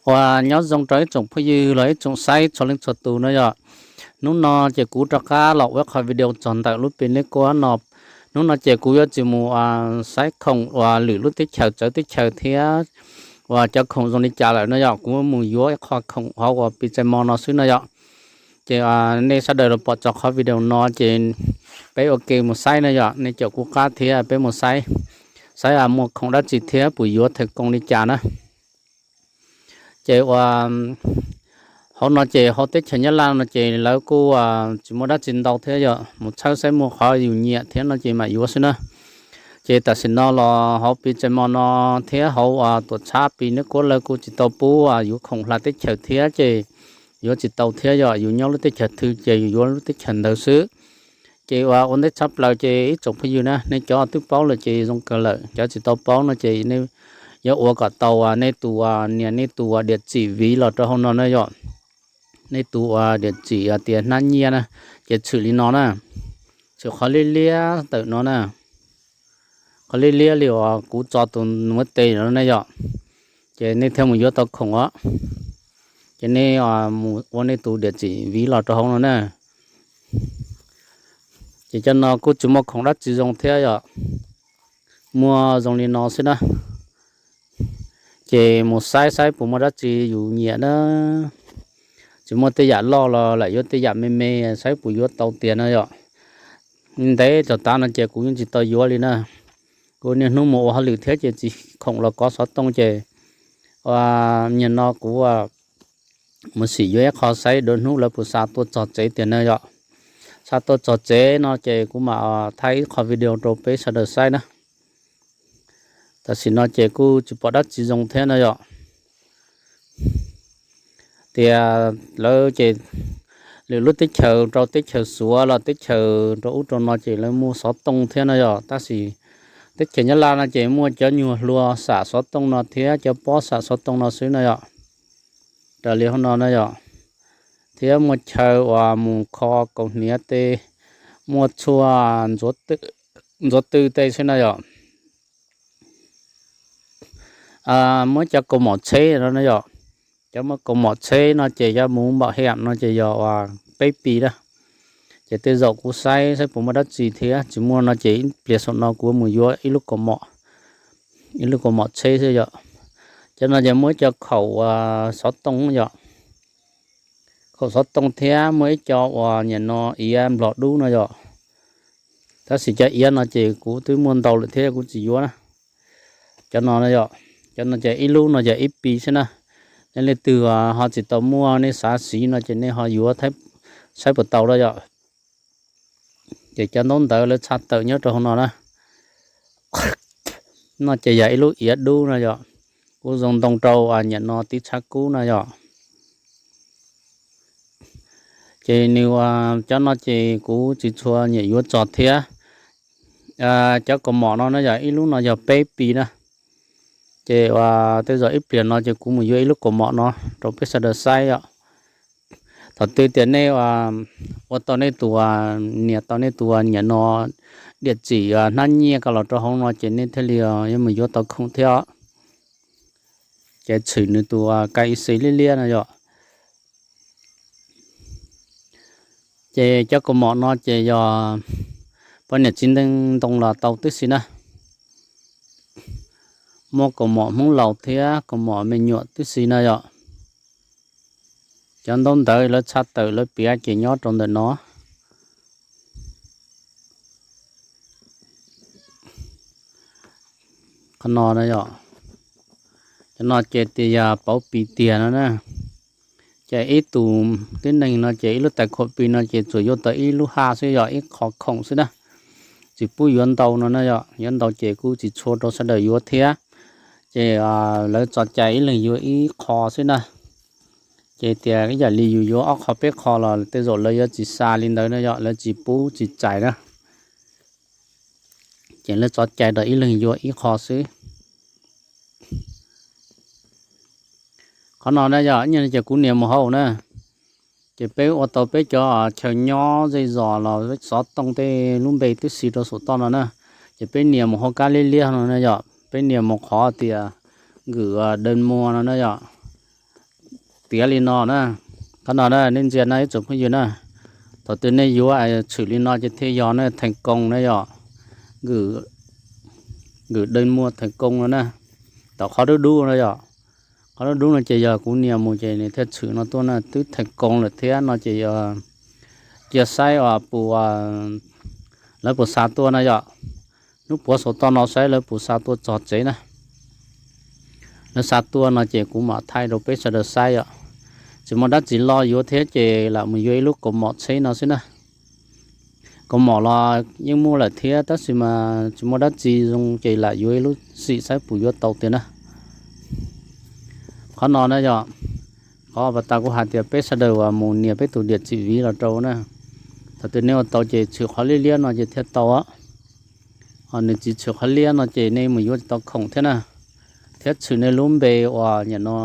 Uas nyob zoo rau ib tsoom phooj ywg los ib tsoom saib txhua leej txhua tus no yom. Hnub no ces kuv rov qab los ua qhov video txog ntawm lub pis neb kuab no. Hnub no ces kuv yuav tsis mus saib khoom uas lwm lub teb chaws txawv teb chaws thiab uas cov khoom zoo li cas lawm no yom. Kuv mus yuav ib qho khoom hauv uas pis txais mos no xwb no yom. Ces nej sawv daws los pom txog qhov video no ces peb ua ke mus saib no yom, nej caum kuv qab thiab peb mus saib, saib muaj khoom dab tsi thiab puas yuav thawm koom li cas na. Ces uas hauv no ces hauv teb chaws Nyab Laj no ces lawv kuj tsis muaj dab tsi ntau thiab yom, mus txhawb saib muaj qhov yus nyiam thiab no ces mam yuav xwb na. Ces tam sim no los hauv pis txais mos no thiab hauv tuam txhab pis neb kuab lawv kuj tsis tau pub yuav khoom hla teb chaws thiab ces yuav tsis tau thiab yom, yus nyob lub teb chaws twg ces yus yuav lub teb chaws ntawd xwb. Ces uas ua ntej tshaj plaws ces ib tsoom phooj ywg na, nej cov twb paub lawm ces zoo kawg lawm, cov tsis tau paub no ces nej yuav ua kom tau nej tus nias nej tus uas diam txim viv los rau hauv no na yom. Nej tus uas diam txim tias hnab nyiaj na, ces tshwm li no na, tshwm qhov liab liab ntawm no na, qhov liab liab li uas kuv tso tus nuav tes no ne yom. Ces nej thiaj mus yuav tau khoom os. Ces nej mus ua nej tus diam txim viv los rau hauv no na. Ces cov no kuj tsis muaj khoom dab tsi zoo thiab yom, muaj zoo li no xwb na. Ces mus saib saib puas muaj dab tsi yus nyiam na. Tsis muaj tej yam loj los lam yuav tej yam me me saib puas yuav tau tiag no yom. Ntev txog tav no ces kuv yeej tsis tau yuav li na. Kuv niaj hnub mus ua hauj lwm thiab ces tsis khoom los kov xov tooj ces nim no kuv mus sim yuav ib qho saib dua hnub lawv puas xa tuaj txog tsev tiag na yom. Xa tuaj txog tsev no ces kuv mam thaij ib qho video rau peb sawv daws saib na. Tam sim no ces kuj tsis pom dab tsi zoo thiab no yom. Tias lawv ces lwm lub teb chaws rau teb chaws Suav los teb chaws rau ub rau no ces lawv muaj xov tooj thiab no yom, tab sis teb chaws Nyab Laj no ces muaj cov nyuag hlua xam xov tooj no thiab cov pob xam xov tooj no xwb no yom. Raws li hauv no no yom, thiab muaj chaw uas mus kho kaus hniav tej, muaj txhua ntxuav tw tej xwb no yom. Muab cov kaus mom tsheb no no yom, cov muab kaus mom tsheb no ces yog mus npaum hej am no ces yog uas peb pis na. Ces tej zaum kuv saib saib puas muaj dab tsi thiab, tsis muaj no ces ib pliag saum no kuv mus yuav ib lub kaus mom, ib lub kaus mom tsheb xwb yom. Cov no ces muaj ib co khaum uas xov tooj yom, khaum xov tooj thiab muaj ib co uas nim no iav nplog dub no yom. Tab sis cov iav no ces kuv twb muaj ntau lawm thiab kuv tsis yuav na. Cov no yom, cov no ces ib lub no ces ib pis xwb na. Nej leej twg ho tsis tau muaj nej xav siv no ces nej ho yuav saib puas tau na yom. Ces cov ntaub ntawv lawv tshaj tawm nyob rau hauv no na. No ces yog ib lub iav dub no yom, kuj zoo ntoo rau nim no tiv tshav kub no yom. Ces nws cov no ces kuv tsis tshua nyiam yuav txog thiab. Cov kaus mom no no yog ib lub no yog peb pis na. Ces uas tej zaum ib pliag no ces kuv mus yuav ib lub kaus mom no rau peb sawv daws saib yom. Thaum twg tias nej ua tau nej tus, nias tau nej tus nim no diam txim hnab nyiaj ko los rau hauv no ces nej thiaj li yuav mus yuav tau khoom thiab. Ces tshwm nws tus ka i xi liab liab no yom. Ces cov kaus mom no ces yog poj niam txiv neej ntoo los tau tib si na. Muaj kaus mom Hmoob laus thiab kaus mom me nyuam tib si na yom. Cov ntaub ntawv lawv tshaj tawm lawv piav ces nyob rau ntawm no. Qhov no, cov no ces tias yog pauv pis tiag no na. Ces ib tug tib neeg no ces ib lub tais khuam pis no ces tsuas yuav tau ib lub haj xwb, yog ib qho khoom xwb na. Tsis pub yuav ntau no na yom, yuav ntau ces kuj tsis tshua rau sawv daws yuav thiab. Ces lawv tso cai ib leeg yuav ib qho xwb na. Ces tias ib yam li yus yuav ob qho peb qho los tej zaum lawv yuav tsis xa li ntawd no yom, lawv tsis pub tsis txais na. Ces lawv tso cai rau ib leeg yuav ib qho xwb. Qhov no na yog ib nyuag no ces kuv nias mus hauv na. Ces peb ua tau peb cov chaw nyob zej zos los xov tooj tej lub npe twb si rau saum toj no na. Ces peb nias mus hauv kab liab liab no na yom, peb nias mus qhov tias nkws daw muag no na yom. tiav li no na. Qhov no na nej ntsia na ib tsoom phooj ywg na, thaum twg nej yuav tshwm li no ces thiaj yog na, theej koo na yom. Nkws dej muag theej koo no na. Tom qhov dub dub no yom, qhov dub dub no ces yog kuv nias mus ces nws thiaj tshwm no tuaj na, twb theej koo lawm thiab no ces yog cia saib os puas, lawv puas xa tuaj na yom. Hnub puav saum toj no saib lawv puas xa tuaj txog tsev na. Lawv xa tuaj no ces kuv mam thaij rau peb sawv daws saib yom. Tsis muaj dab tsi loj yuav thiab ces lam mus yuav ib lub kaus mom tsheb no xwb na. Kaus mom los yeej muaj lawm thiab tab sis mas tsis muaj dab tsi zoo ces lam yuav ib lub xim saib puas yuav tau tiag na. Qhov no na yom, qhov pas tas kuv hais tias peb sawv daws uas mus nias peb tus diam txim viv los rau na. Thaum twg nej ua tau ces tshwm qhov liab liab no ces thiaj tau. Ho nws tsis tshwm qhov liab no ces nej mus yuav tsis tau khoom thiab na. Thiab tshwm nej lub npe uas nim no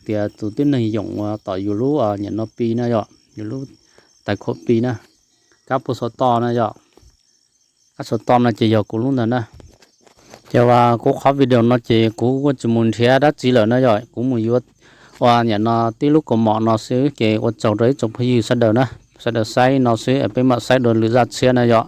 tias tus tib neeg yoom uas tom yus lub nim no Pi na yom, yus lub tais khuam Pi na. Kab puag saum toj no yom, kab saum toj no ces yog kuv lub ntawd na. Ces uas kuv qhov video no ces kuv kuj tsis mus nrhiav dab tsi lawm na yom, kuv mus yuav uas nim no tib lub kaus mom no xwb ces ua tsaug rau ib tsoom phooj ywg sawv daws na, sawv daws saib no xwb peb mam saib dua lwm zaj tshiab na yom.